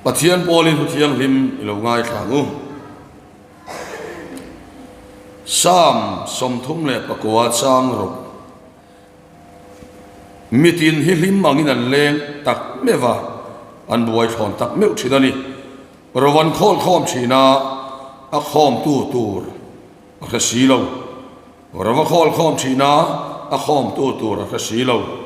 Pathian pawlin Hu Thianghlim i lo ngaithla ang u. Psalm 39 chang ruk. Mitin hi hlim angin an leng tak meuh va, an buai thlawn tak meuh thin a ni. Rovan khawl khawm thin a, a khawmtu tur a hre si lo. Rova khawl khawm thin a, a khawmtu tur a hre si lo.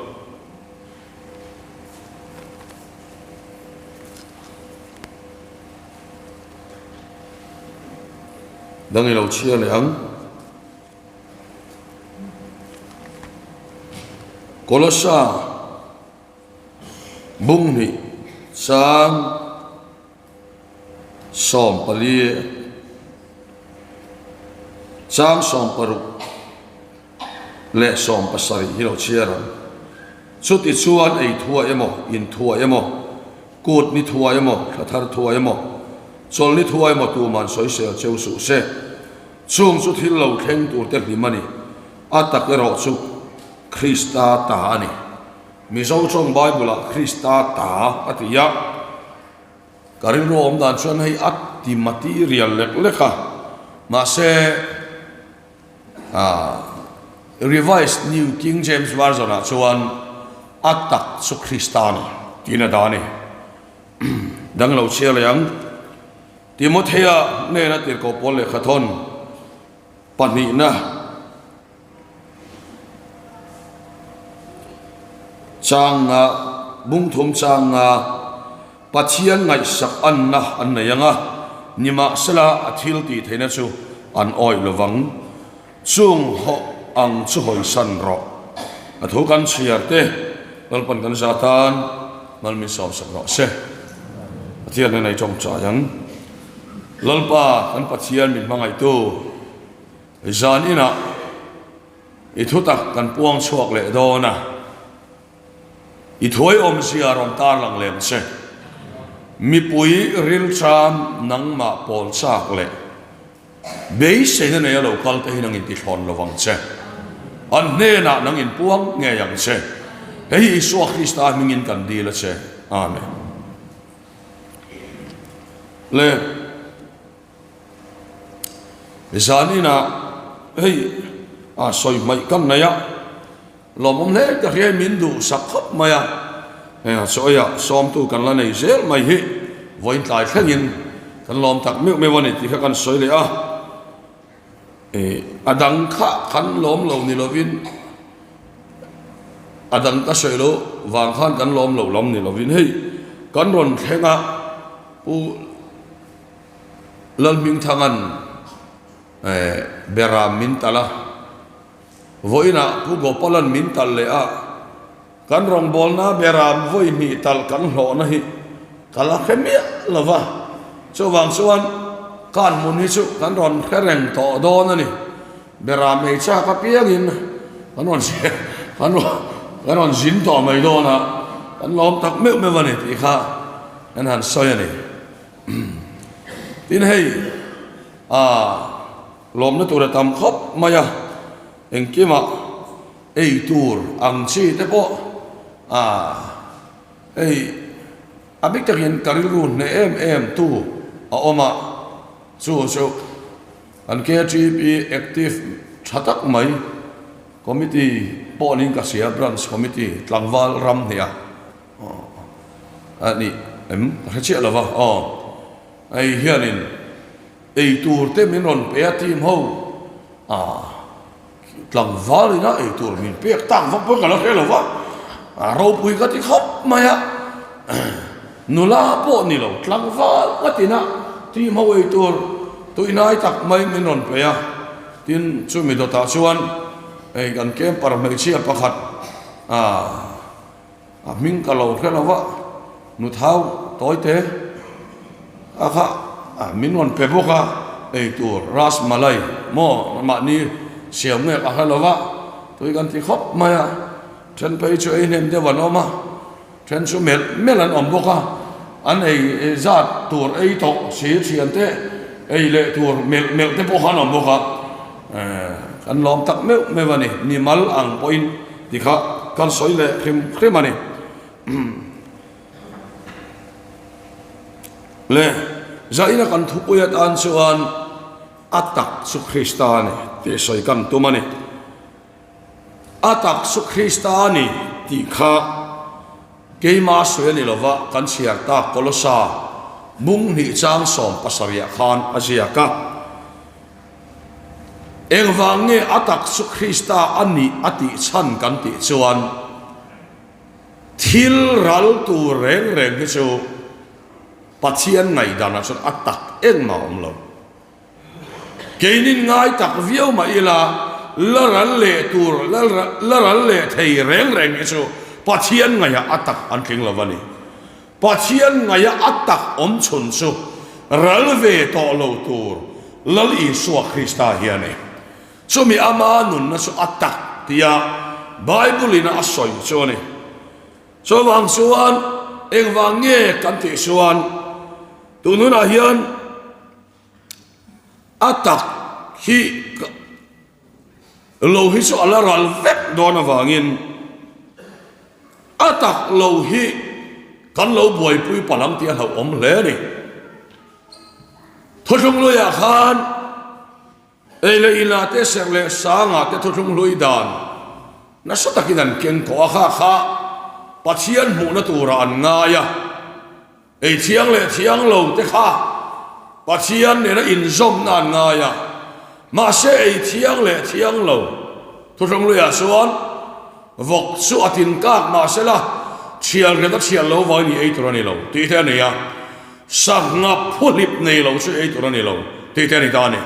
Dang i lo chhiar leh ang. Kolosa bung hnih chang 14 chang 60 leh 70 hi lo chhiar ang. Chuti chuan ei thuah emaw, in thuah emaw, kut ni thuah emaw, thla thar thuah emaw, chawlhni thuah emaw tuman sawisel cheu suh se. Chung chu thil lo thleng tur te hlim a ni. A tak erawh chu Krista ta a ni. Mizo tawng Bible-ah Krista ta a ti a. Ka rilru awm dan chuan hei a ti material lek lek a. Mahse, Revised New King James Version-ah chuan a tak chu Krista a ni tiin a dah a ni. Dang lo chhiar leh ang. Timothea hnena tirhkoh pawl lehkhathawn pahnihna changa bungthum changa Pathian ngaihsak anna an nei ang a, nimahsela a thil tih theihna chu an awih lo vang. Chung hawh ang chu hawisan rawh. A thu kan chhiar te Lalpan kan za tan mal min sawmsak rawh se. Pathian nen ei tawngtai ang. Lalpa kan Pathian min hmangaihtu zan inah i thutak kan puang chhuak leh dawn a. I thuai awmzia rawn tarlang lem che. Mipui rilṭam nangmah pawl chak leh beiseina neia lo kal te hi nang intithlawn lo vang che. An hnenah nang inpuang ngei ang che. Hei hi Isua Krista hmingin kan dil a che. Amen. Le. Zaninah hei a sawi hmaih kan nei a, lawmawm hle ka hria min duhsak khawp mai a, hei a sawi a sawmtu kan la nei zel mai hi vawiin tlai thlengin kan lawm tak meuh meuh a ni tih kha kan sawi leh a, a dang kha kan lawm lo ni lovin a dang ka sawi loh vang khan kan lawm lo lam ni lovin hei kan rawn thleng a pu. Lalhmingthanga'n Beram min talh a, vawiinah Pu Gopala'n min talh leh a, kan rawngbawlna Beram vawi hnih talh kan hlawhna hi ka la hre miah lo va, chuvang chuan kan hmun hi chu kan rawn hre reng tawh dawn a ni. Beram ei chak apiangin kan rawn kan kan rawn zin tawh mai dawn a, kan lawm tak meuh meuh a ni tih kha kan han sawi a ni. Tin hei a lawmna tur a tam khawp mai a, engkimah ei tur ang chi te pawh a hei a bik takin ka rilru hneh em em tu a awm a, chu chu kan KTP active tha tak mai committee pawh niin ka hria branch committee tlangval ram hnih a. A nih em ka hre chiah lova aw hei hianin ei tur te min rawn pe a team ho a tlangval ina ei tur min pek tak vak pawh ka la hre lova a ropui ka ti khawp mai a nula pawh ni lo tlangval ka tina team ho ei tur tuihnai tak mai min rawn pe a tin chumi dawtah chuan hei kan camper hmeichhia pakhat a. A hming ka lo hre lo va, nuthau tawi te a kha min rawn pe bawk a, ei tur ras malai maw mahni siam nge ka hre lo va, tui kan ti khawp mai a, then phei chu ei hnem deuh an awm a, then chu melh melh an awm bawk a, an ei zat tur ei tawh si thian te ei leh tur melh melh te pawh kha an awm bawk a, kan lawm tak meuh meuh a ni, mimal ang pawhin. Ti kha kan sawi leh hrim hrim a ni. Le zaina kan thupui atan chuan a tak chu Krista a ni tih sawi kan tum a ni. A tak chu Krista a ni tih kha keima sawi a ni lova kan chhiar tak Kolosa bung hnih chang 70 ah khan a ziak a. Engvang nge a tak chu Krista a nih a tih chhan kan tih chuan thil ral tur reng reng hi chu Pathian ngaihdanah chuan a tak engmah a awm lo. Keinin ngai tak viau mah ila la ral leh tur, la ral leh thei reng reng hi chu Pathian ngaihah a tak an tling lo a ni. Pathian ngaia a tak awm chhun chu ral ve tawh lo tur Lal Isua Krista hi a ni. Chumi ama nunna chu a tak tia Bible-in a sawi chu a ni. Chuvang chuan engvang nge kan tih chuan tun hunah hian a tak hi Lo hi chu a la ral vek dawn avangin a tak lo hi kan lo buaipui palh ang tih a hlauhawm hle a ni. Thuthlung hluiah khan ei leh inah te serh leh sangah te thuthlung hlui dan nasa takin an keng tawh a, kha kha Pathian hmuhna turah an ngai a. Ei thiang leh thiang lo te kha Pathian nena inzawmna an ngai a, mahse ei thiang leh thiang lo Thuthlungluiah chuan vawk chu a tin kak mahsela thial riat a thial lo vangin i ei tur a ni lo tih te a ni a, sangha phuhlip nei lo chu ei tur a ni lo tih te a ni ta a ni.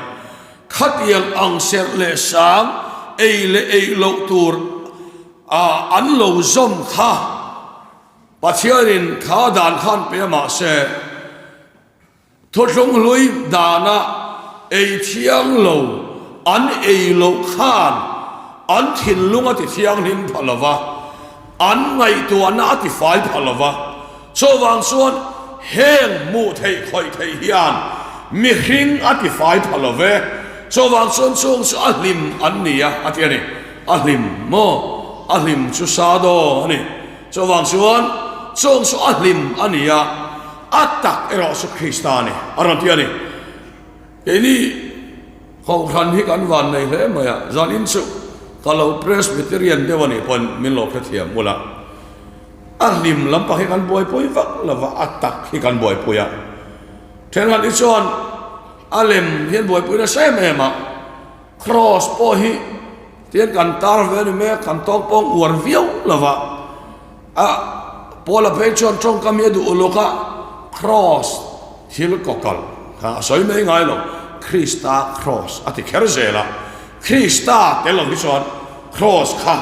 Khatiang ang serh leh sang ei leh ei loh tur a an lo zawm kha. Pathianin kha dan khan pe mah se, thuthlung hlui dana ei thiang lo an ei loh khan an thinlung a ti thianghlim pha lo va, an ngaihtuahna a ti fai pha lo va. Chuvang chuan heng hmuh theih khawih theih hian mihring a ti fai pha lo ve. Chuvang chuan chung chu a hlim an ni a, a ti a ni. A hlim maw? A hlim chu sa daw a ni. Chuvang chuan chung chu a hlim a ni a, a tak erawh chu Krista a ni, a rawn ti a ni. Keini Kohhran hi kan van nei hle mai a, zanin chu ka lo Presbyterian deuh a nih pawhin min lo hrethiam ula, a hlim lampang hi kan buaipui vak lo va, a tak hi kan buaipui a. Thenkhat hi chuan a lem hian buaipui nasa em em a, Kraws pawh hi Tian kan tar ve a ni mek, kan tawk pawng uar viau lo va, a Paula phei chuan tawngkam hi a duh uluk a, Kraws thil kawkalh kha a sawi mai ngai lo, Krista kraws a ti kher zel a, Krista tel lo hi chuan kraws kha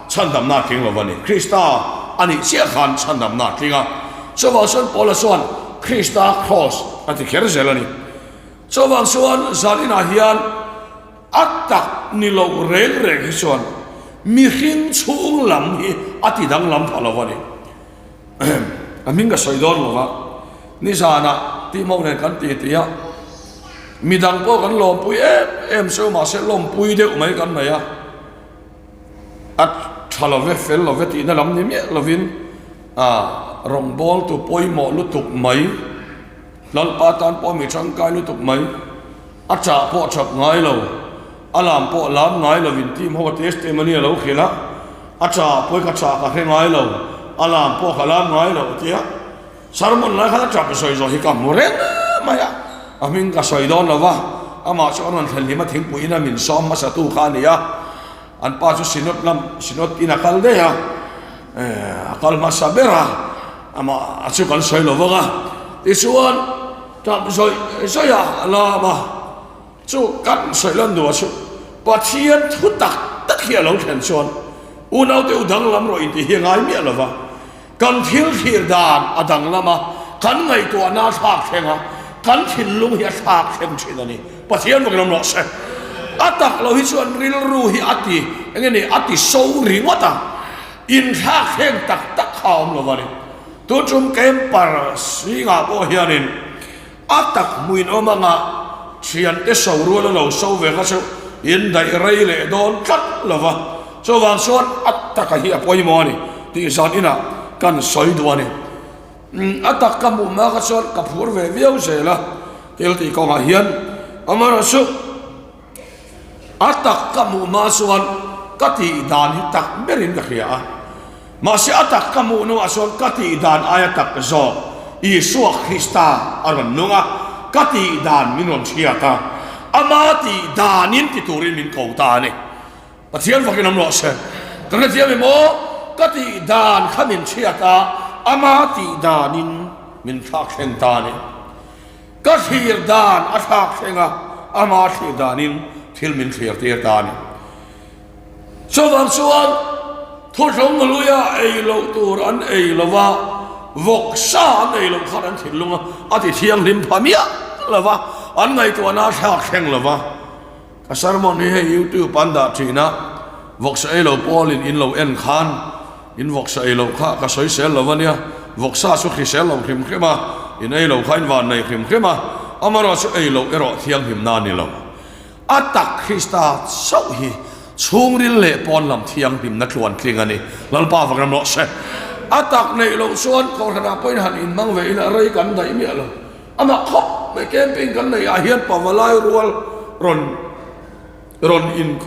chhandamna a tling lo va ni, Krista a nih chiah khan chhandamna a tling a, chuvang chuan Paula chuan Krista kraws a ti kher zel a ni. Chuvang chuan zan inah hian A tak ni lo reng reng hi chuan mihring chhung lam hi a ti danglam pha lo a ni. A hming ka sawi dawn lo va, nizanah tihmawk nen kan ti ti a, midang pawh kan lawmpui em em cheu mahse lawmpui deuh mai kan nei a, a tha lo ve fel lo ve tihna lam ni miah lovin rawngbawltu pawimawh lutuk mai, Lalpa tan pawh mi tangkai lutuk mai. A chah pawh chap ngai lo, a lam pawh lam ngai lo in team ho a testimony a lo hrilh a, a chah pawh ka chah ka hre ngai lo, a lam pawh ka lam ngai lo tia sermon lai khan a chap sawi zawh hi ka hmu reng mai a, a hming ka sawi dawn lo va, amah chu a rawn thlen hlim a thingpui in a min sawm hmasa tu kha a ni a, an pa chu synod lam synod in a kal daih a, a kal hmasa ber a, amah chu kan sawi lo vang a, tichuan. Tap zawih zawih a lam a, chu kan sawi lan duh a chu Pathian thu tak tak hi a lo thlen chuan unaute u danglam rawh intih hi a ngai miah lo va, kan thil thlir dan a danglam a, kan ngaihtuahna a thlak thleng a, kan thinlung hi a thlak thleng thin a ni. Pathian vawkin awm rawh se. A tak lo hi chuan rilru hi a ti eng nge ni a ti so ringawt a, inthlak thleng tak tak kha a awm lo va ni. Tun tum camper zingah pawh hianin a tak hmuin awm anga thiante so rual a lo so ve kha chu in daih rei leh dawn tlat lo va, chuvang chuan a taka hi a pawimawh a ni tih zan inah kan sawi duh a ni. A tak ka hmuh hma kha chuan ka phur ve viau zel a, thil tih kawngah hian amaherawhchu a tak ka hmuh hma chuan ka tih dan hi tak berin ka hria a, mahse a tak ka hmuh hnuah chuan ka tih dan aia tak zawk Isua Krista a rawn nung a, ka tih dan min rawn hriat a, ama tih danin ti turin min ko ta a ni. Pathian fakin awm rawh se. Ka hrethiam em aw, ka tih dan kha min chhiat a, ama tih danin min thlak thleng ta a ni. Ka thlir dan a thlak thleng a, ama thlir danin thil min thlir tir ta a ni. Chuvang chuan thuthlung luia ei loh tur an ei lo va, vawksa an ei loh khan an thinlung a, a ti thianghlim pha miah lo va, an ngaihtuahna a thlak thleng lo va. Ka sermon hi hei youtube an dah thin a, vawksa ei lo pawlin in lo en khan in vawksa ei loh kha ka sawisel lo ania, vawksa chu hrisel lo hrim hrim a, in ei lo kha in van nei hrim hrim a, amaherawh chu ei loh erawh thianghlimna a ni lo. A tak Krista chauh hi chhungril leh pawn lam thianghlimna tluan tling a ni. Lalpa vak ram rawh se. A tak neih loh chuan kohhranah pawhin han inhmang ve ila rei kan daih miah lo. Amah khawp mai camping kan neih ah hian pavalai rual rawn rawn in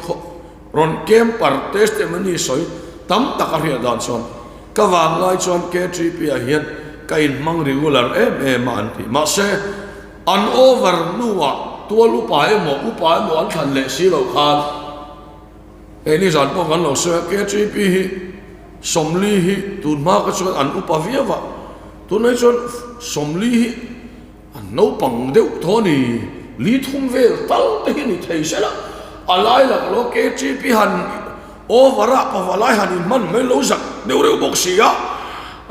rawn camper testimony sawi tam tak a hriat dan chuan ka vanglai chuan KTP ah hian ka inhmang regular em em a an ti. Mahse an over hnuah tual upa emaw upa emaw an thlan leh si loh khan hei nizan pawh kan lo sawi a KTP hi 40 hi tun hma ka chuan an upa viau a. Tunlai chuan 40 hi a naupang deuh tawh a ni, li thum vel tal te hi ni thei se la, a lai lak lo KTP han over a pavalai han inhman mai lo zak deuh reuh bawk si a,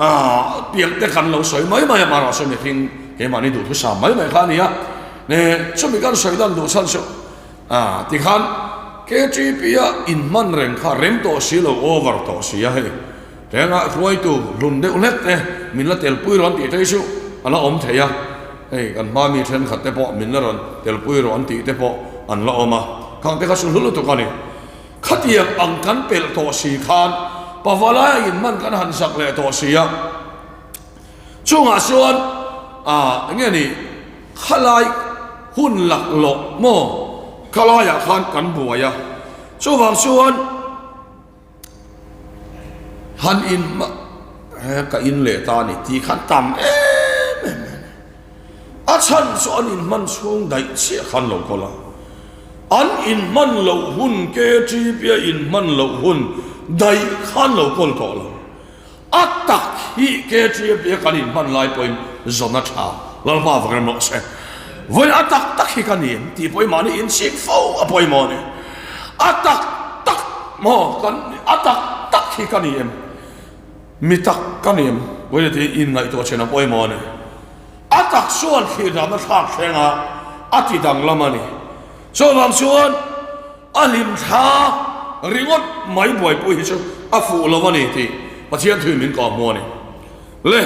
aah tiang te kan lo sawi mai mai a, mahrawh sawi mihring keimahni duhthusam mai mai kha a ni a, chumi kan sawi dan duh chhan chu aah tikhan KTP a inhman reng kha rem tawh si lo over tawh si a hei. Hengah hruaitu hlun deuh hlek te min la telpui rawn tih te chu a la awm thei a, hei kan hma mi thenkhat te pawh min la rawn telpui rawh an tih te pawh an la awm a, khang te kha chu hlu lutuk a ni. Khatiang ang kan pelh tawh si khan Pavalai a inhman kan han zak leh tawh si a, chungah chuan ah eng nge ni khalai hun laklawh maw khalaiah khan kan buai a, chuvang chuan. Han in he ka in leh ta a ni tih khan tam em em a ni. A chhan chu an inhman chhung daih chiah khan lo kawl a. An inhman loh hun KTP a inhman loh hun daih khan lo kawl tawh lo. A tak hi KTP a kan inhman lai pawhin zawn a tha Lalpa vak rem rawh se. Vawiin a tak tak hi ka ni em tih pawhin mahni inchhing fo a pawimawh a ni. A tak tak maw kan a tak tak hi ka ni em? Mi tak ka ni em? Vawiin ati inngaihtuah chen a pawimawh a ni. A tak chuan thlir dahna thlak thleng a a ti danglam a ni. Chuvang chuan A hlimthla ringawt mai buaipui hi chu a fuh lo a ni tih Pathian thuin min kawh hmu a ni. Le,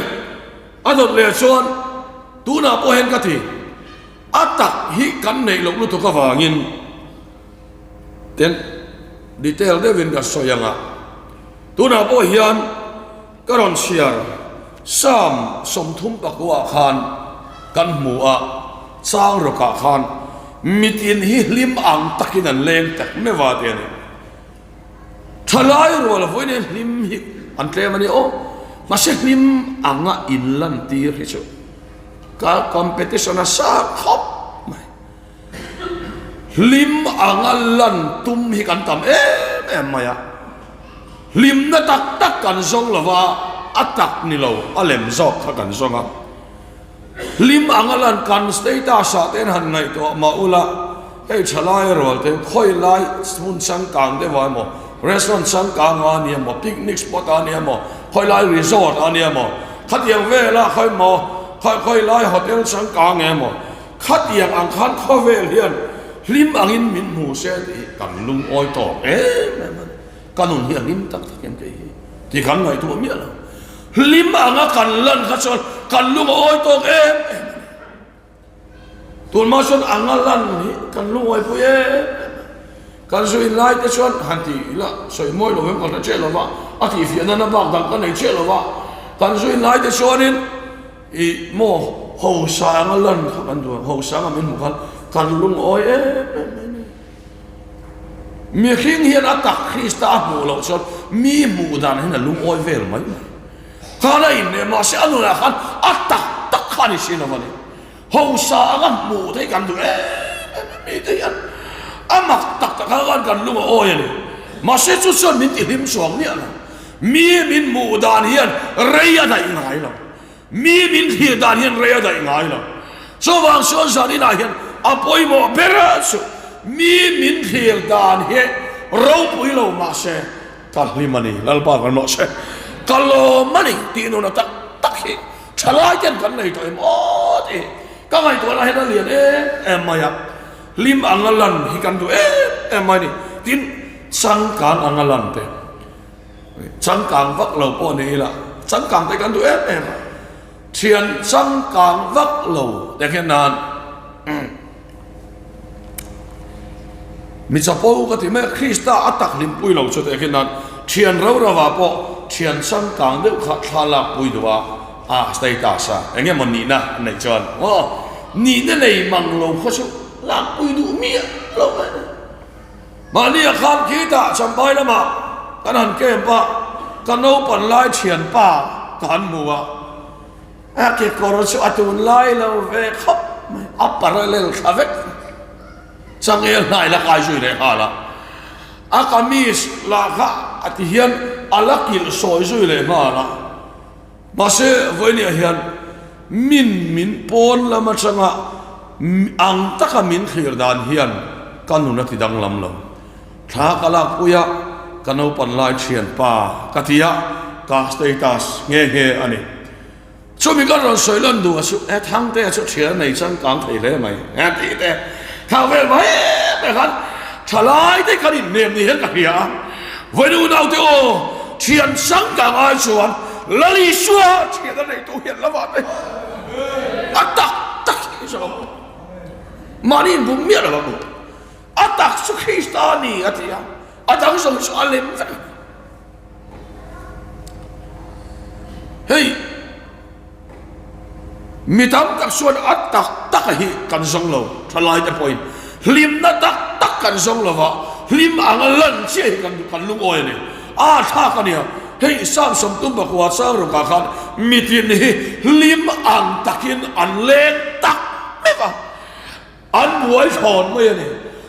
a dawt leh chuan tunah pawh hian ka ti, a tak hi kan neih loh lutuk avangin ten detail deuhin ka sawi ang a, tunah pawh hian Ka rawn chhiar Psalm 34 ah khan kan hmu a, chang rawkah khan mitin hi hlim ang takin an leng tak meuh a ti a ni. Thalai rual vawiin hian hlim hi an tlem a ni aw, mahse hlim anga inlantir hi chu ka competition a sa khawp mai. Hlim anga lan tum hi kan tam em em mai a, hlimna tak tak kan zawng lo va, a tak ni lo, a lem zawk kha kan zawng a. Hlim anga lan kan status ah te han ngaihtuah mah ula, hei thalai rual te khawi lai hmun changkang deuh ah emaw, restaurant changkang ah a ni emaw, picnic spot ah a ni emaw, khawi lai resort ah a ni emaw, khatiang velah khawi maw, khawi lai hotel changkang emaw, Khatiang ang khan khawvel hian hlim angin min hmu se tih hi kan lungawi tawk em em a ni. Ka nun hi a hlim tak tak em kei hi tih kan ngaihtuah miah lo. Hlim anga kan lan kha chuan kan lungawi tawk em em a ni. Tunhma chuan anga lan hi kan lungawipui em em a. Kan zu in lai te chuan han ti ila sawi mawi lo em kan hre chiah lo va, a tihfiah nana bak dang ka nei chiah lo va. Kan zu in lai te chuanin. I maw hosanga lan kha kan duh a, hosanga min hmuh khan kan lungawi em em mai a ni. Mihring hian a tak Krista a hmuh loh chuan mi hmuh dan hian a lungawi vel mai mai. Khan a inneih mahse a nunah khan a tak tak kha a ni si lo a ni. Hausa anga hmuh te hi kan duh em em a, mite hian a mak tak tak kha khan kan lung a awi a ni. Mahse chu chuan min tihlim chuang miah lo. Mi min hmuh dan hian rei a daih ngai lo. Mi min thlir dan hian rei a daih ngai lo. Chuvang chuan zan inah hian a pawimawh ber chu mi min thlir dan hi ropui lo mahse ka hlim a ni, Lalpa kan rawh se, ka lawm a ni tih nuna tak tak hi Thalai ten kan nei tawh em aw tih ka ngaihtuahna hian a lian em em mai a, hlim anga lan hi kan duh em em mai a ni. Tin, changkang anga lan te, changkang vak lo pawh ni ila, changkang te kan duh em em a, thian changkang vak lo te hian nan Mi chapo ka ti mai a, Krista a tak hlimpui lo chu teh khin nan thian ro rova pawh thian changkang deuh kha thla lak pui duh a, a status a eng emaw nihna an neih chuan aw nihna nei mang lo khaw chu lak pui duh miah lo mai a ni. Mahni a khan khitah Champhai lamah kan han camp a, ka naupan lai thianpa ka han hmu a. A kekawr chu a tunlai lo ve khawp mai, a parallel thla vek. Changel hnai la kai zui leh nghal a, a kamis lah kha a ti hian a la kilh sawi zui leh nghal a. Mahse vawinia hian min min pawn lam atanga ang taka min thlir dan hian ka nun a ti danglam lo. Thla ka lakpui a, ka naupan lai thianpa ka ti a, ka status nghe nghe a ni. Chumi ka rawn sawi lan duh a chu, he Thangtea chu thian a nei changkang thei hle mai a tih te, thla vel mai mai khan thalai te kan inhnem ni hian ka hria a, Vainu naute aw, thian changkang ai chuan Lal Isua thian a neitu hian la vah mai a tak tak hi zawk mahni inbum miah lo ang u. A tak chu Krista a ni, a ti a. A dang zawng chu a lem vek. Hei, mi tam tak chuan a tak tak a hi kan zawng lo, thalai te pawhin hlimna tak tak kan zawng lo va, hlim anga lan chiah hi kan kan lungawi a ni. A thlak a nia, hei Psalm 39 chang rawkah khan mitin hi hlim ang takin an leng tak mek a. An buai thlawn mai a ni.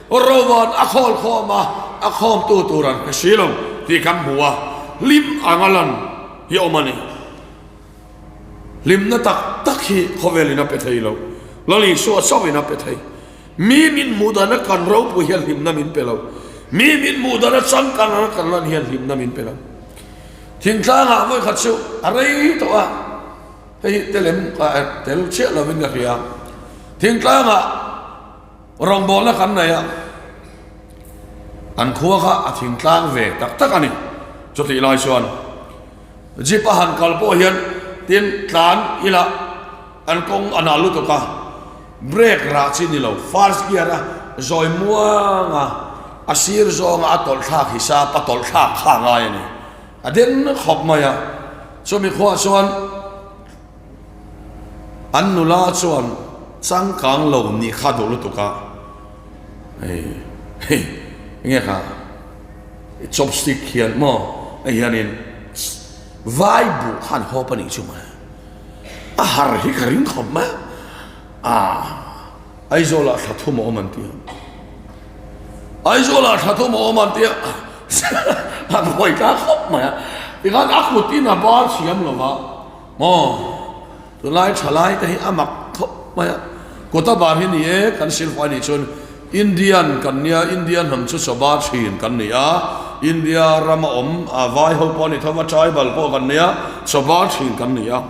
Rovan a khawl khawm a, a khawmtu tur an hre si lo tih kan hmu a, hlim anga lan hi a awm a ni. Hlimna tak tak hi khawvelin a pe thei lo, Lal Isua chauhin a pe thei. Mi min hmuh dana kan ropui hian hlimna min pe lo, mi min hmuh dana changkan anga kan lan hian hlimna min pe lo. Thingtlangah vawikhat chu a rei tawh a. Hei hi telem tel chiah lovin ka hria. Thingtlangah rawngbawlna kan nei a, an khua kha a thingtlang ve tak tak a ni. Chutih lai chuan jeep a han kal pawh hian tin tlan ila an kawng a nal lutuk a, brake rah chi ni lo, first gear a zawi muang a, a sir zawnga a tawlh thlak hi sap a tawlh thlak kha a ngai a ni. A den khawp mai a, chumi khuah chuan an nula chuan changkang lo nih kha duh lutuk a, hei hei enge kha chopstick hian maw hei hianin vai buh kha an hawp a nih chu mai, a har hi ka ring khawp mai a. Aizawlah thla thum a awm an ti a. Aizawlah thla thum a awm an ti a. A buai ta khawp mai a. Tikhan a kut in a bar thiam lo va. Maw tunlai thalai te hi a mak khawp mai a. Kut a bar hi ni e kan silfai nih chuan Indian kan nia Indian hnam chu chaw bar thin kan ni a. India rama awm a vai ho pawh a ni tho va tribal pawh kan nia chaw bar thin kan ni a.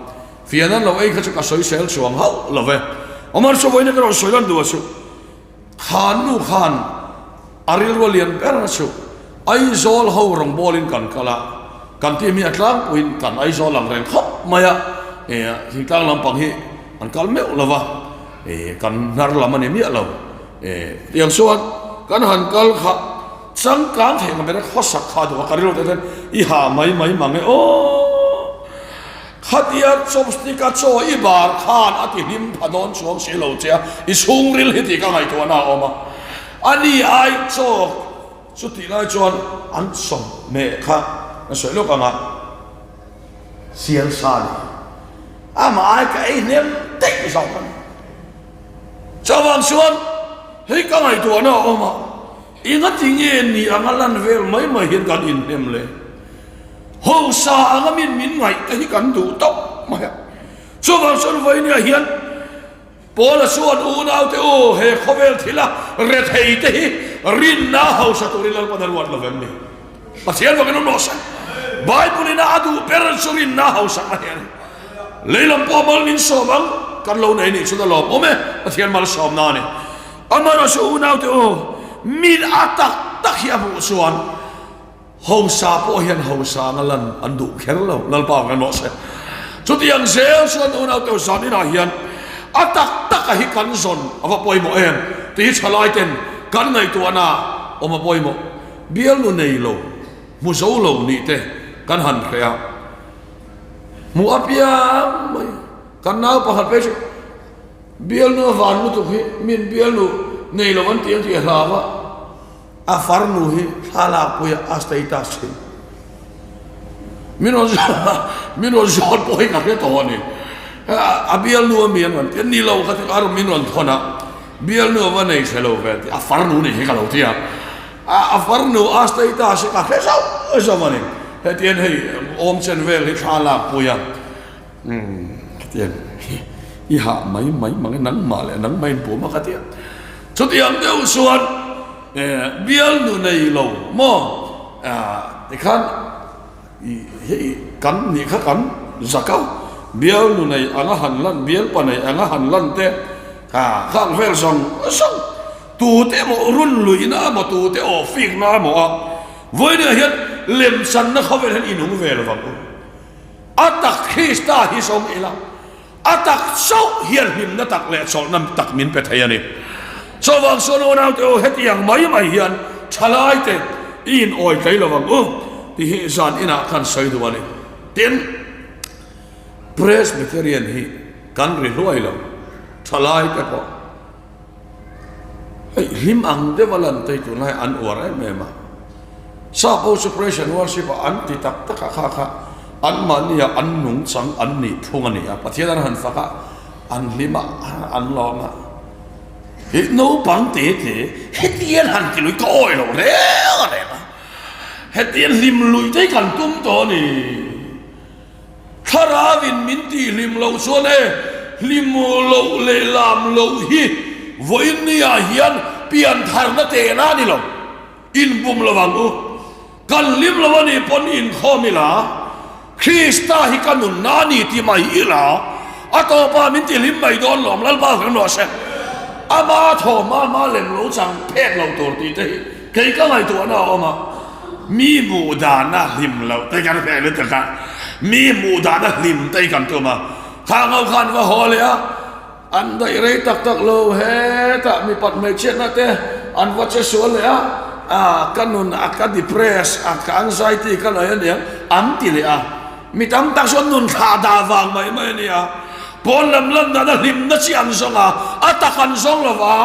Fian an lo ei kha chu ka sawi sel chuang hauh lo ve. Awmar chu vawiin ka rawn sawi lan duh a chu. Khan nu khan a rilru a lian ber a chu. Aizawl ho rawngbawlin kan kal a, kan tih mi a tlangpuiin kan Aizawl ang reng khawp mai a, e thingtlang lampang hi an kal meuh lo va, e kan hnar lam a ni miah lo. E tiang chuan kan han kal kha changkang theih ang ber a khawsak kha duh a, ka rilru te chuan i ha mai mai mang e aw. Khatia chopstick a chaw i bar khan a ti hlim pha dawn chuang si lo che a, i chhungril hi tih ka ngaihtuahna a awm a. A ni ai chaw chutih lai chuan an chawhmeh kha ka sawi lawk ang a, sial sa ni. Amah ai ka ei hnem daih zawk a ni. Chuvang chuan hei ka ngaihtuahna a awm a, engati nge ni anga lan vel mai mai hian kan inhnem le? Hausa anga min min ngaih te hi kan duh tawp mai a. Chuvang chuan vawinia hian Paula chuan unaute u he khawvel thila rethei te hi rinna hausa turin Lalpan a ruat lo vem ni? Pathian vakin awm rawh se. Bible ina a duh ber chu rinna hausakna hi a ni. Lei lam pawh mal min sawm ang kan lo nei nih chuan a lawm awm e, Pathian malsawmna a ni. Amaherawhchu unaute u min a tak tak hi a hmuh chuan Hausa pawh hian hausa anga lan an duh kher lo, Lalpa ang emaw se. Chutiang zel chuan unau teu zan inah hian a tak taka hi kan zawn a va pawimawh em tih hi thalai ten kan ngaihtuahna awm a pawimawh. Bialnu nei lo, hmu zo lo nih te kan han hreh a, hmuh apiang mai kan nau pakhat phei chu bialnu a van lutuk hi min bialnu nei lo an ti ang tih a hlau a. A farnu hi thlalakpuia a status thin. Min rawn min rawn zawt pawh hi ka hre tawh a ni. A bialnu a mi an rawn ti a, ni lo ka ti a min rawn thawn a, bialnu a va nei hre lo ve tih a farnu nih hi ka lo ti a. A farnu a status hi ka hre zauh zauh a ni. Hetiang hei awm chen vel hi thlalakpui a. Khatiang hi i hah mai mai mang e, nangmah leh nangmah in pum a ka ti a. Chutiang deuh chuan bialnu nei lo maw tikhan hei kan nih kha kan zak a, bialnu nei anga han lan, bialpa nei anga han lan te khang vel zawng zawng tute emaw run luihna emaw tute aw fikna emaw a vawiinah hian lemchanna khawvel hian inung ve lo vang u. A tak Krista hi zawng ila, a tak chauh hian hlimna tak leh chawlhna tak min pe thei a ni. Chuvang chuan unaute u, hetiang mai mai hian thalaite i inawi tlei lo ang u tih hi zan inah khan sawi duh a ni. Tin, Presbyterian hi kan ri hluai lo, thalaite pawh. Hei hlim ang deuh a lan tei tunlai an uar em em a. Sap ho chu praise and worship ah an ti tak tak a kha kha anmahni ah an nungchang an nih phung a ni a, Pathian an han fak a, an hlim a, an lawm a. Hi naupang te te hetian han ti lui ka awi lo reng a reng a, hetian hlim lui te hi kan tum tawh a ni. Thlarauin min tihhlim loh chuan e, hlim loh leh lam loh hi vawiin niah hian piantharna tehna a ni lo. Inbum lo ang u. Kan hlim lo a nih pawn inkhawm ila, Krista hi ka nunna a ni ti mai ila, a tawpah min tihhlim mai dawn lawm, Lalpa kan rawh se. Ama thawhma hma lem lo chang phek lo tur tih te hi kei ka ngaihtuahna a awm a. Mi hmuh dana hlim loh te kan hreh lutuk a, mi hmuh dana hlim te hi kan tum a, khang ho khan va haw leh a, an daih rei tak tak lo hetah mipat hmeichhiatna te an va che sual leh a, ah ka nun a ka depress a ka anxiety ka nei aniang an ti leh a, mi tam tak chuan nun thlah dah vang mai mai a nia. Pawn lam lan dan a hlimna chi an zawng a, a tak an zawng lo va,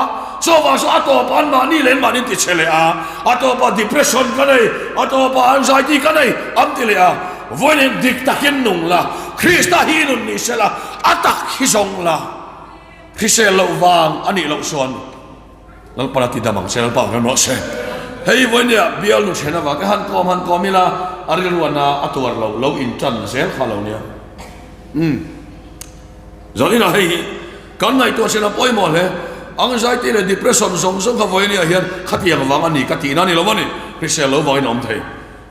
chuvang chu a tawpah an mahni leh mahni an ti chhe leh a, a tawpah depression ka nei, a tawpah anxiety ka nei an ti leh a, vawiin dik takin nung la, Krista hi nun ni se la, a tak hi zawng la, hrisel loh vang a nih loh chuan Lalpan a ti dam ang che, Lalpa ang rem rawh se. Hei vawinia bial nu then avang te han kawm han kawm ila a rilruana a tuar lo lo intan zel kha lo nia. Umm. Zan inah hei hi kan ngaihtuah chin a pawimawh hle. Anxiety leh depression zawng zawng kha vawinia hian khatiang vang a ni ka tihna a ni lo a ni. Hrisel lo vangin a awm thei.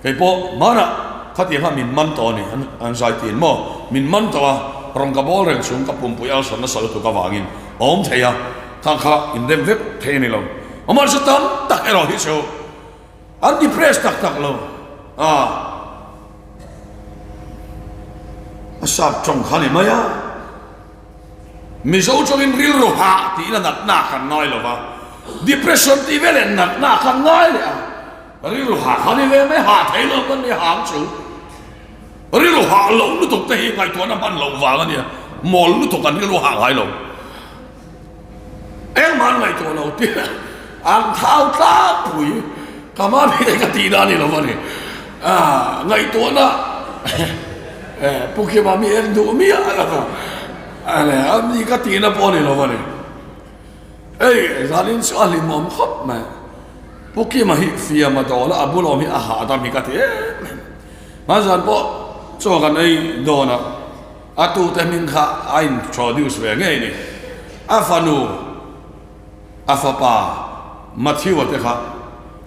Kei pawh hmanah khatiang kha min man tawh a ni, anxiety in maw min man tawh a, rawn ka bawl reng chung ka pumpui ulcer nasa lutuk avangin a awm thei a, khang kha inrem vek thei a ni lo. Amaherawhchu tam tak erawh hi chu an depress tak tak lo a, a sap tawng kha a ni mai a. Mizo chungin rilru hah tih ila natna kan ngai lo va, depression tih veleh natna kan ngai leh a. Rilru hah kha ni ve mai, hah thei lo kan ni hang chu. Rilru hah loh lutuk te hi ngaihtuahna hman loh vang a nia, mawl lutuk an rilru hah ngai lo. Engmah an ngaihtuah lo tih an thau tlangpui ka hma mi te ka tihna a ni lo a ni. Ngaihtuahna Pu Kima mi en duh miah lo a ni ka tihna pawh a ni lo a ni. Hei zanin chu a hlimawm khawp mai. Pu Kima hi fiam a dawl a, a bul awm hi a hahdam hi ka ti em em. Hmanzan pawh chaw kan ei dawn a, a tute hming kha a introduce ve ngei ni. A fanu, a fapa Matthew-a te kha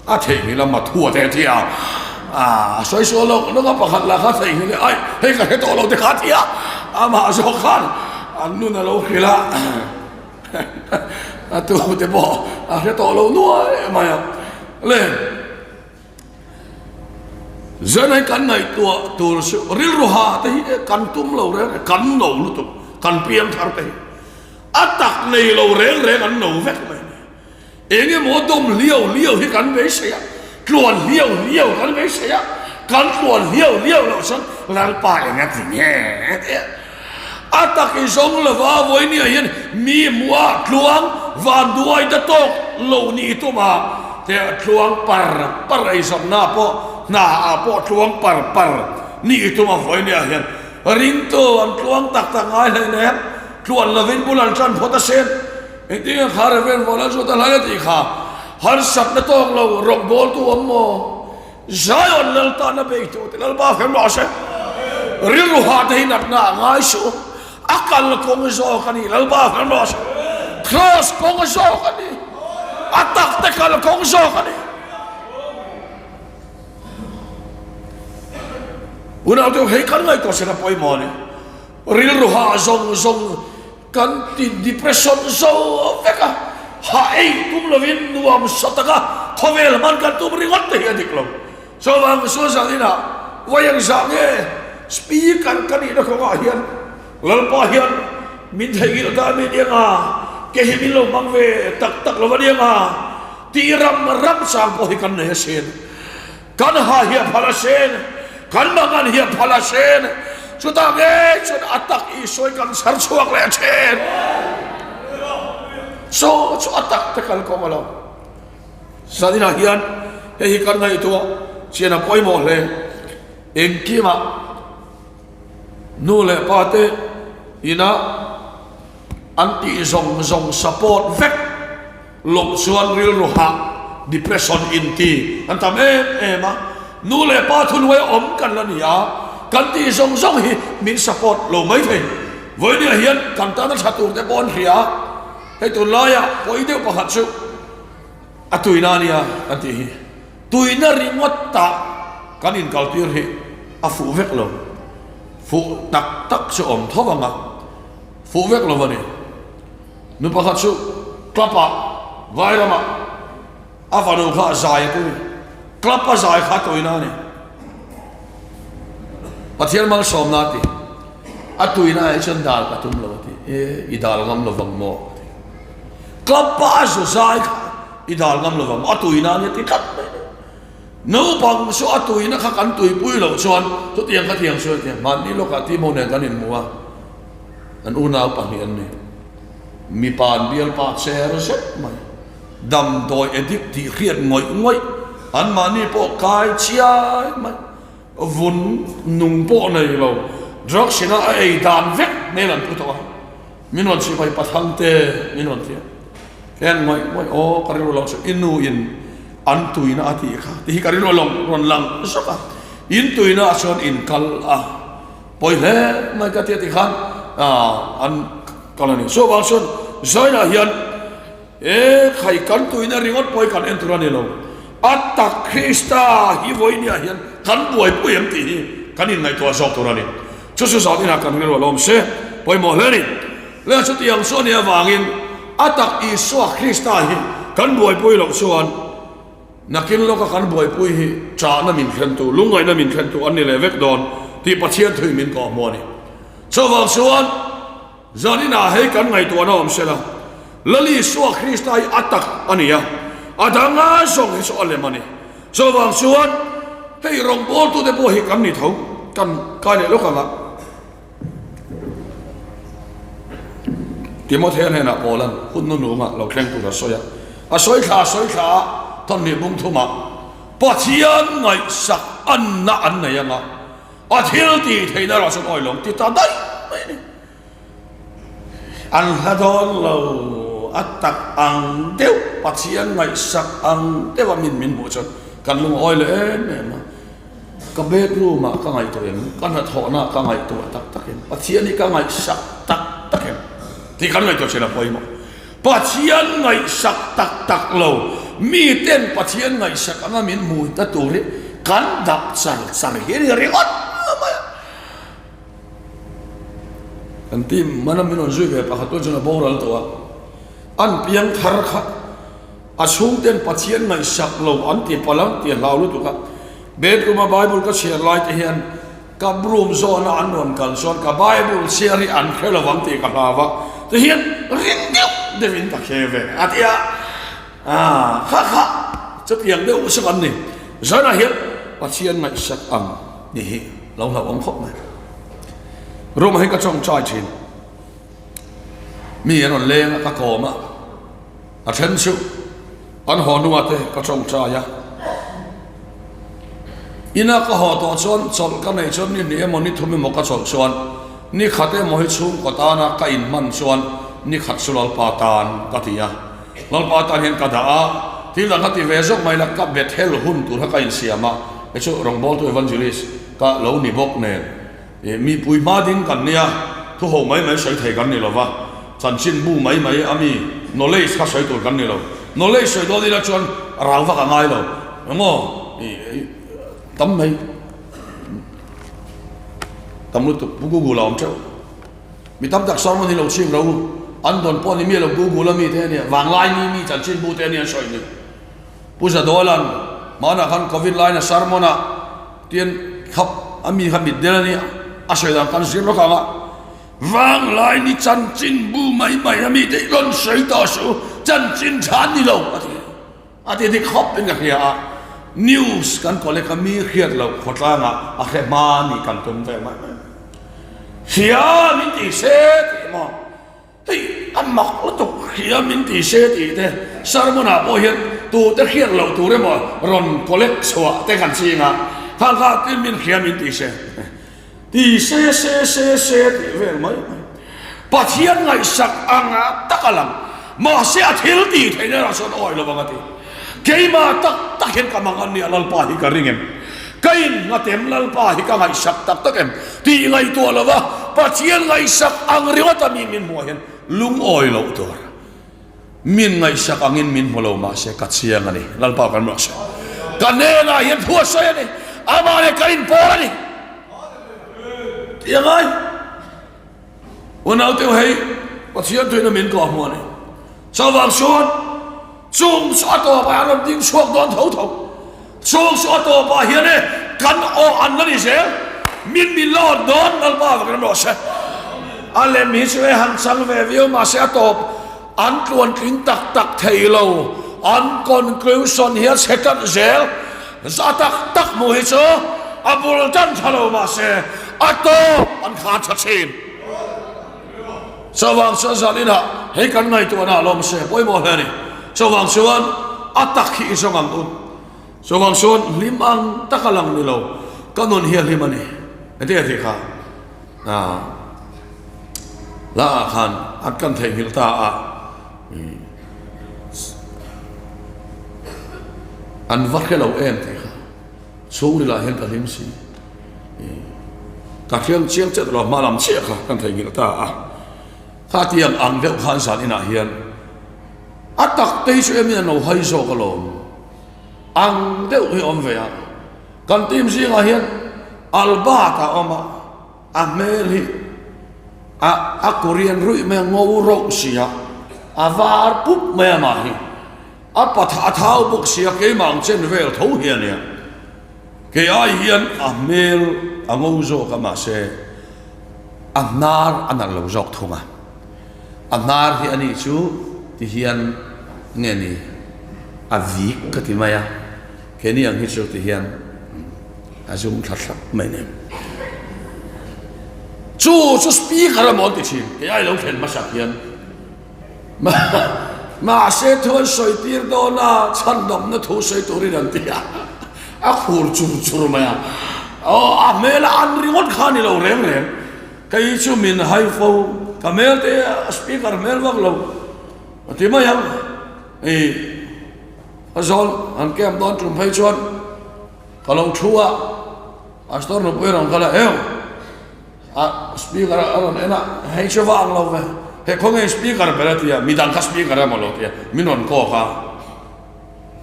a theihnghilh a, Mathua te a ti a, a sawi sual lawk lawk a, pakhat lah kha theihnghilh e, ai hei ka hre tawh lo te kha a ti a, amah zawk khan an nun a lo hrilh a. A tu te pawh a hre tawh lo nuai mai a. Le Zanai kan ngaihtuah tur chu rilru ha te hi kan tum lo reng reng, kan no lutuk, kan piang thar te hi a tak nei lo reng reng an no vek mai a ni. Eng emaw dawm hliau hliau hi kan beisei a, tluan hliau hliau kan beisei a, kan tluan hliau hliau loh chuan Lalpa eng a ti nge tia a tak i zawng lova vawinia hian mi hmuh tluang van duai ta tawk lo nih tum a, te tluang par par ei zawmna pawh hna ah pawh tluang par par nih tum a vawinia hian ringtu an tluang tak tak ngai hleinem tluan lovin bul an tan phawt a sen. Engtin nge kha Reverend Vawla chu ta hlai a tih kha? Harsatna tawk lo rawk bawltu awm maw? Zion lal tana beitu te Lalpa hrem rawh se. Rilru hah te hi natna a ngai suh. A kal kawng zawk a ni Lalpa hrem rawh se. Cross kawng zawk a ni. A tak te kal kawng zawk a ni. Unaute hei kan ngaihtuah sela pawimawh a ni. Rilru hah zawng zawng Kan ti depression zo vek a, hah ei tum lovin nuam sa taka khawvel hman kan tum ringawt te hi a dik lo. Chuvang sual zan inah vawiang zah nge speaker ka nihna kawngah hian Lalpa hian min theihnghilh ta ami nia nga, ke hi min lo hmang ve tak tak lo a nia nga tih ram ram chang pawh hi kan nei asin. Kan ha hi a phal a sen, kan mangan hi a phal a sen, chutah ngei chuan a tak Isua i kan chhar chhuak leh thin. Chu chu a tak te kal kawng a lo. Zaninah hian hei hi kan ngaihtuah chian a pawimawh hle. Engkimah nu leh pa te ina an tih zawng zawng support vek. Loh chuan rilru hah, depression, inti an tam em em a, nu leh pa thuhnuai awm kan la ni a, kan tih zawng zawng hi min support lo mai thei. Vawinia hian kan tana tha tur te pawh an hria a, hei tunlaia pawi deuh pakhat chu a tuina a nia kan tih hi. Tuina ringawt tah kan inkaltir hi a fuh vek lo, fuh tak tak chu awm tho ang a, fuh vek lo a ni. Nu pakhat chu club ah vai ramah a fanu kha a zai a tui. Club a zai kha a tuina a ni. Pathian malsawmna a ti. A tuina ah hi chuan dal ka tum lo a ti. E, i dal ngam lo vang maw a ti. Club a a zu zai kha i dal ngam lo vang maw a tuina a ni a ti tlat mai a ni. Naupang chu a tuina kha kan tuipui loh chuan chutiang khatiang chu a ti. Hmanni lawkah Timo nen kan inhmu a. An unau pahnih an ni. Mipa an bialpa cher zet mai. Damdawi addict tih hriat ngawih ngawih anmahni pawh kai chiai mai. Vun nung pawh nei lo. Drugs ina a ei dan vek hmel an pu tawh a. Min rawn chhih mai pathang te min rawn ti a. Keng ngawih ngawih aw ka rilru lo chu i nu in an tuina a tih kha tih hi ka rilru a rawn lang zawk a. In tuina ah chuan in kal a. Pawi hle mai ka tia tikhan an kal a ni. Chuvang chuan Zainah hian e khai kan tuina ringawt pawi kan en tur a ni lo. A tak Krista hi vawinia hian kan buaipui em tih hi kan inngaihtuah zawk tur a ni. Chu chu zaninah kan rilru a lawm se pawimawh hle a ni. Le chutiang chu a nih avangin a tak Isua Krista hi kan buaipui loh chuan Nakin lawka kan buaipui hi chahna min thlentu, lungngaihna min thlentu an ni leh vek dawn tih Pathian thui min kawh hmu a ni. Chuvang chuan zaninah hei kan ngaihtuahna awm sela, Lal Isua Krista hi a tak a ni a, a danga zawng hi chu a lem a ni. Chuvang chuan hei rawngbawltute pawh hi kan ni tho. Kan kai leh lawk ang a. Timothea hnenah Paulan hun nununga lo thleng tur a sawi a. A sawi thla a sawi thla a, thawmhnih bung thumah Pathian ngaihsak anna an nei ang a, a thil tih theihna erawh chuan awilawm ti ta daih mai a ni. An hla dawn lo, a tak ang deuh, Pathian ngaihsak ang deuh a min min hmuh chuan kan lungawi leh em em a. Ka bedroom ah ka ngaihtuah em? Ka hnathawhna ah ka ngaihtuah tak tak em? Pathian hi ka ngaihsak tak tak em? Tih kan ngaihtuah thin a pawimawh. Pathian ngaihsak tak tak lo, miten Pathian ngaihsak anga min hmu ta tur hi kan dap char char hi a ni ringawt mai a. Kan team mana min rawn zui ve pakhat pawh chuan a boral tawh a, an piang thar kha A chhungten Pathian ngaihsak lo an ti palh ang tih a hlau lutuk a. Bedroom a Bible ka chhiar lai te hian ka room zawna an rawn kal chuan ka Bible chhiar hi an hre lo ang tih ka hlau a, ti hian ring deuh deuhin ka khe ve a ti a. Aaa kha kha chutiang deuh chu kan ni. Zanah hian Pathian ngaihsak ang ni hi lo hlauhawm khawp mai. Room ah hian ka tawngtai thin. Mi an rawn leng a ka kawm a. A then chu an haw hnungah te ka tawngtai a, ina ka haw tawh chuan chawlh ka neih chuan ni hnih emaw ni thum emaw ka chawlh chuan ni khat emaw hi chhungkaw tana ka inhman chuan ni khat chu Lalpa tan ka ti a, Lalpa tan hian ka dah a, thil dang ka ti ve zawk mai la ka Bethel hun tur kha ka insiam a, hei chu rawngbawltu evangelist ka lo ni bawk nen. Mipui hma ding kan nia, thu ho mai mai sawi thei kan ni lova, chanchin bu mai mai a mi knowledge kha sawi tur kan ni lo. Knowledge sawi dawn ila chuan rang vak a ngai lo. Engmaw tam mai tam lutuk pu Google a awm teuh. Mi tam tak sermon hi lo chhim ro an dawn pawh ni mi lo Google a mi te ania vanglai ni mi chanchin bu te ania an sawi ni. Pu Zadawla'n hmanah khan Covid laina sermon ah Tian khap a mi kha mit del a ni a sawi dan kan zir lawk ang a, Vanglai ni chanchin bu mai mai a mi te i rawn sawi tawh suh u, chanchin tha an ni lo a ti. A ti dik khawp in ka hria a, news kan collect a mi hriat loh khawtlangah a hre hma nih kan tum vel mai mai. Hria min ti se tih maw? Hei a mak lutuk hria min ti se tih te sermon ah pawh hian tute hriat loh tur emaw rawn collect chhuah te kan ching a, khang kha tin min hria min ti se ti se se se se tih vel mai mai. Pathian ngaihsak ang tak a lang mahse a thil tih theihna erawh chuan awi lovang a ti. Keimah tak tak hian ka mang an nia Lalpa hi ka ring em? Ka innghat em? Lalpa hi ka ngaihsak tak tak em? Tih ngaihtuah lova Pathian ngaihsak ang ringawt a mi min hmuh ah hian lungawi loh tur. Min ngaihsak angin min hmu lo mahse ka chiang a ni. Lalpa kan rawh se. Ka hnenah hian thu a sawi a ni. Amah leh ka inpawl a ni. Tih a ngai. Unaute hei Pathian tuina min kawh hmuh a ni. Chuvang chuan chung chu a tawpah an rawn ding chhuak dawn tho tho. Chung chu a tawpah hian e kan aw an la ni zel. Min min la awt dawn Lalpa vek ram rawh se. A lem hi chu e han chang ve viau mahse a tawp an tluan tling tak tak thei lo. An conclusion hi a chhe tlat zel. Za tak tak hmuh hi chu a bul tan tha lo mahse a tawp an khar tha thin. Chuvang chuan zan inah hei kan ngaihtuahna a lawm se pawimawh hle a ni. Chuvang chuan a tak hi i zawng ang u. Chuvang chuan hlim ang tak a lang ni lo, ka nun hi a hlim a ni. Engtin a tih kha? Aaa hla ah khan an kan theihnghilh ta a, an va hre lo em tih kha chhungril ah hian ka hlim si. Ka hriam chiang chiah lo hma lam chiah kha kan theihnghilh ta a, kha tiang ang deuh khan zan inah hian a tak te hi chu em in an lo hai zawk alawm ang deuh hi awm ve a, kan team zingah hian Albert a awm a, a hmel hi a a Korean ruih mai a ngo rauh si a, a var pup mai amah hi a patha a thau bawk si a keimah ang chen vel tho hi a nia. Kei ai hian a hmel a ngo zawk a mahse a hnar a nalh lo zawk thung a, a hnar hi a nih chu ti hian nge ni a vik ka ti mai a, keini ang hi chu ti hian a zum thla thlap mai nen. Chu chu speaker emaw an ti thin, kei ai lo thlen hmasak hian. Mahse thu an sawi tir dawn a, chhandamna thu sawi turin an ti a, a khur chur chur mai a. Aw, a hmela an ringawt kha a ni lo reng reng. Kei chu min hai fo, ka hmel te a speaker hmel vak lo a ti mai ang. Ih, a zawn han camp dawn tum phei chuan ka lo thu a, Pastor nupui rawn kal a, Heu! A speaker a rawn en a, hei chu va ang lo ve, he khawnge speaker ber a ti a, midang kha speaker emaw lo ti a, min rawn kawk a,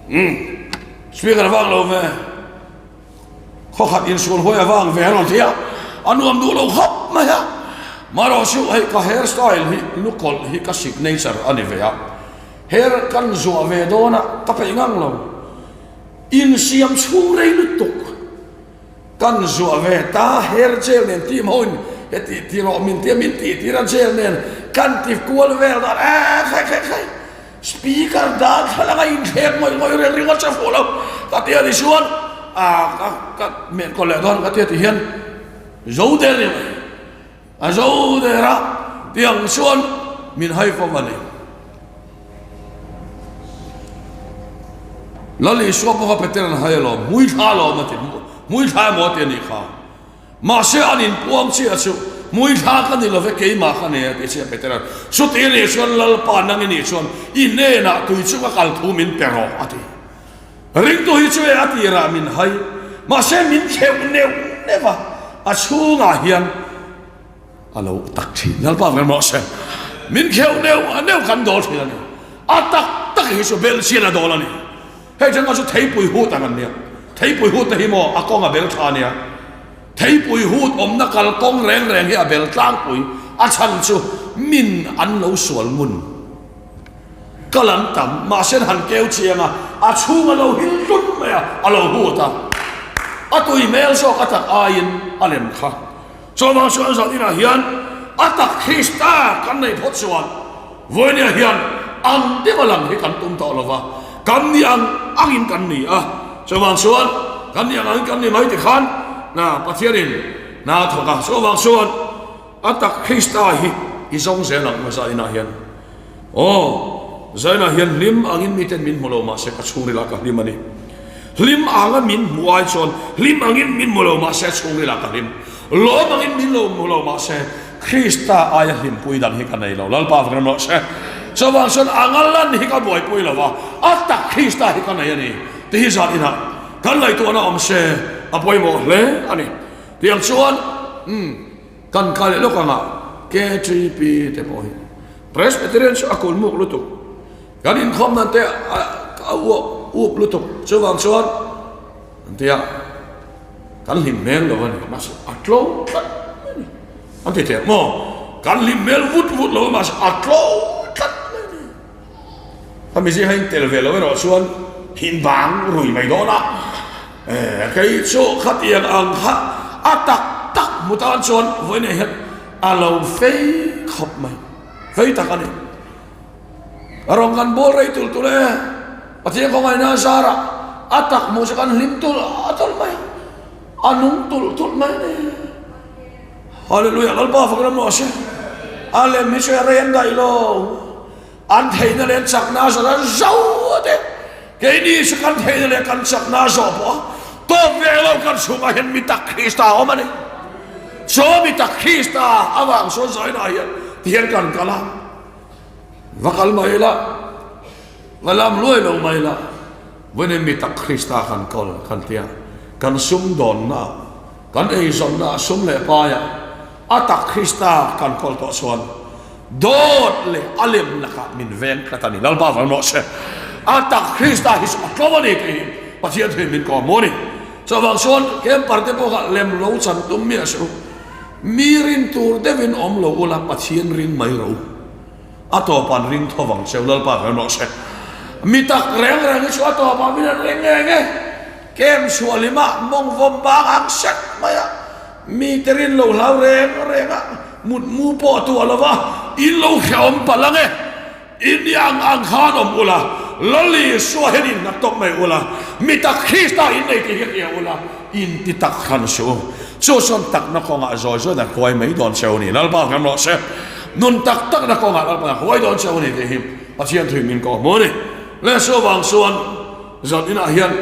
Umm, speaker va ang lo ve, khawkhat insual huai a va ang ve a rawn ti a, a nuam duh lo khawp mai a, marawh chu hei ka hair style hi lukawlh hi ka signature a ni ve a, hair kan zuah ve dawn a, ka peih ngang lo. Insiam chhung rei lutuk kan zuah ve ta, her jail nen team ho in heti ti rawh min tia min tih tir a jail nen kan ti kual vel dan eh khai khai khai speaker dan thlalak a inthlek ngawih ngawih reng ringawt che fuh lo ka tia ti chuan a ka ka men kaw leh dawn ka tia ti hian zo der ni mai A zo der a, tiang chuan min hai fo a ni. Lal Isua pawh kha Peter an hai alawm, hmui thla alawm a ti, hmui thla emaw a ti a nih kha. Mahse an inpuang chiah chu, hmui thla ka ni love keimah ka nei a ti chiah Peter an. Chuti a nih chuan Lalpa nang i nih chuan i hnenah tui chunga kal thu min pe rawh a ti. Ringtu hi chu e a tirah min hai, mahse min kheuh neuh neuh a, a chhungah hian a lo tak thin. Lalpa veng rawh se. Min kheuh neuh neuh kan dawl thin a ni. A tak tak hi chu belchian a dawl a ni. Hei thenga chu theipui hut ang an nia. Theipui hut te hi maw a kawng a bel tha a nia. Theipui hut awmna kalkawng reng reng hi a bel tlangpui. A chhan chu min an lo sual ngun. Kal an tam, mahse an han keu chiang a, a chhung a lo hil hlut mai a, a lo hut a. A tui hmel zawk a tak aiin a lem kha. Chuvang chuan zan inah hian a tak Krista kan nei phawt chuan vawinia hian ang deuh a lang hi kan tum tawh lo va, kan ni ang angin kan ni a. Chuvang chuan kan ni ang angin kan ni mai tikhan na Pathianin hna a thawk a. Chuvang chuan a tak Krista hi i zawng zel ang zan inah hian. Aw, Zaina hian hlim angin miten min hmu lo mahse ka chhungrilah ka hlim a ni. Hlim anga min hmu ai chuan hlim angin min hmu lo mahse chhungrilah ka hlim. Lawm angin min lo hmu lo mahse Krista aia hlimpui dang hi ka nei lo. Lalpa vek ram rawh se. Chuvang chuan anga lan hi ka buaipui lo va, a tak Krista hi ka nei a ni tih hi zan inah kan ngaihtuahna awm se a pawimawh hle a ni. Tiang chuan, umm. Kan kal leh lawk anga KTP te pawh hi Presbyterian chu a kul muk lutuk, kan inkhawm nan te a uap up lutuk, chuvang chuan an ti a, kan hlim hmel lo a ni, mahse a tlo tlat mai a ni, an ti teh maw, kan hlim hmel vut vut lo a mahse a tlo tlat mai a ni. A mizia hi tel ve lo erawh chuan hin bang rui mai dawn a, kei chu khatiang ang kha a tak tak hmu tan chuan vawiin ah hian a lo fei khawp mai, fei tak a ni. A rawn kan bawl rei tulh tulh e, Pathian khawngaihna a zarah a tak hmuh chu kan hlim tulh tulh mai, a nung tulh tulh mai a ni. Hallelujah, Lalpa fak ram rawh se. A lem hi chu a rei an daih lo. An theihna leh an chakna a zawh a zo te. Keini chu kan theihna leh kan chakna a zawh pawh a tawp ve lo kan chhungah hian mi tak Krista a awm a ni. Chaw mi tak Krista avang sawn zainah hian ti hian kan kal a, va kal mai ila, va lam luai lo mai ila, vawiin mi tak Krista kan kawl kan tia, kan sumdawnna, kan eizawnna sum leh paiah a tak Krista kan kawl tawh chuan Dawt leh a lem lakah min veng tlat a ni. Lalpa vang rawh se. A tak Krista hi chu a tlawm a ni tih hi Pathian thuin min kawm maw ni. Chuvang chuan camper te pawh kha lem lo chan tum miah suh u. Mi rin tur deuhin awm lo ula Pathian ring mai rawh u. A tawp an ring tho vang cheu Lalpa vang rawh se. Mi tak reng reng hi chu a tawpah min an ring nge nge. Camp chhuah limah mawng vawm bang ang sek mai a. Mite rin lo hlau reng reng a, mutmu pawh a tuah lo va, in lo hrehawm palh ang e. In i ang ang khan awm ula, Lal Isua hian in nghat tawp mai ula, mi tak Krista in nei tih hi hria ula, in ti tak hran suh u. Chu chuan takna kawngah zawi zawiin a hruai mai dawn cheu a ni. Lalpa kan rawh se. Nun tak takna kawngah Lalpa a hruai dawn cheu a ni tih hi Pathian thuin min kawh hmu a ni. Le chu avang chuan zan inah hian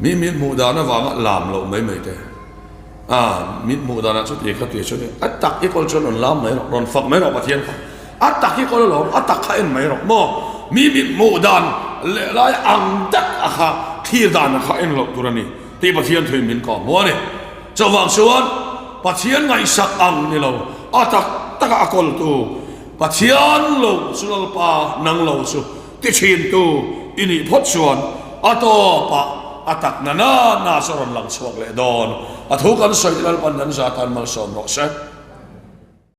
mi min hmuh dan avanga lam loh mai mai te, a min hmuh danah chuti kha ti chuan a tak i kawl chuan rawn lam mai rawh, rawn fak mai rawh Pathian kha. A tak i kawl alawm, a tak kha en mai rawh maw? Mi min hmuh dan leh lai ang tak a kha thlir dan a kha en loh tur a ni tih Pathian thuin min kawh hmu a ni. Chuvang chuan Pathian ngaihsak ang ni lo, a tak taka a kawltu Pathian lo chu Lalpa nang lo chu ti thintu i nih phawt chuan a tawpah a tak na na na chu a rawn lang chhuak leh dawn. A thu kan sawi te Lalpan kan za tan malsawm rawh se.